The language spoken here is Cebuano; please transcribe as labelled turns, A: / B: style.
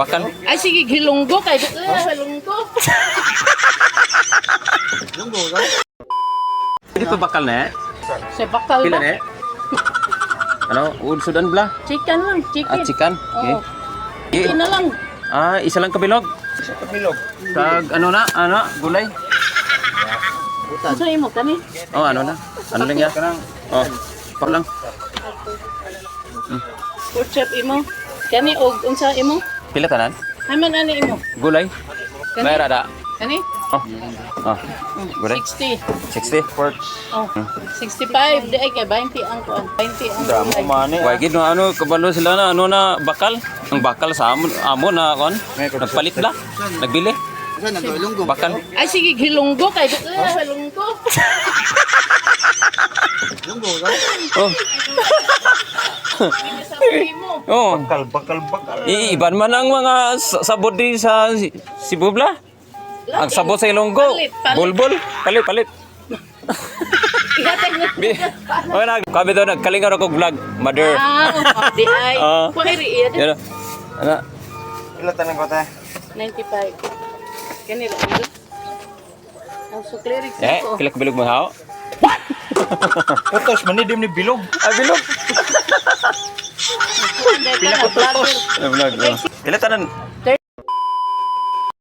A: Bakal.
B: Ay sige, hilunggo kay hilunggo.
A: Hindi pa bakal na eh.
B: Sa bakal
A: Pila
B: ba?
A: na eh? Ano? Sudan bla?
B: Chicken lang, chicken.
A: Ah, chicken. Okay.
B: Oo. Chicken na lang.
A: Ah, isa lang kabilog.
C: Isa kabilog.
A: Kag ano na, ano, gulay.
B: Unsa imo kani?
A: Oh, ano na? Ano lang ya? Oh, pa lang.
B: Pork chop imo. Kani og unsa imo?
A: Pila tanan?
B: Haman ani imo?
A: Gulay.
B: Kani?
A: Bayar ada.
B: Kani?
A: Oh. Oh. Gulay.
B: 60.
A: 60.
C: Pork.
B: Oh, 65 di ay kay 20 ang kuan. 20 ang
C: Damo
B: gulay.
C: man eh.
A: Why gid no ano kabalo sila na ano na bakal. Ang bakal sa amo amo na kon. Nagpalit la. Nagbili. Bakal.
B: Ay sige, hilunggo kay hilunggo.
A: Oh.
B: Sa imo.
A: Oh.
C: Bakal, bakal, bakal.
A: Iiban man ang mga sabot di sa Cebu bla. Ang sabot sa Ilonggo.
B: Palit, palit.
A: Bulbul. Palit, palit.
B: Ihatag mo.
A: Oh, nag kami to nagkalingaw ako vlog. Mother.
B: Ah, di ay.
A: Ah.
B: Kuha ri iya.
A: Yan. Ano?
C: Ila tanan ko ta.
B: 95. Kani ra. Ang suklirik
A: Eh,
B: ko.
A: pila ka bilog mo haw?
C: Putos man ni dim ni bilog.
A: Ah, bilog.
B: Pila ko
A: Ah, vlog. Oh. Pila tanan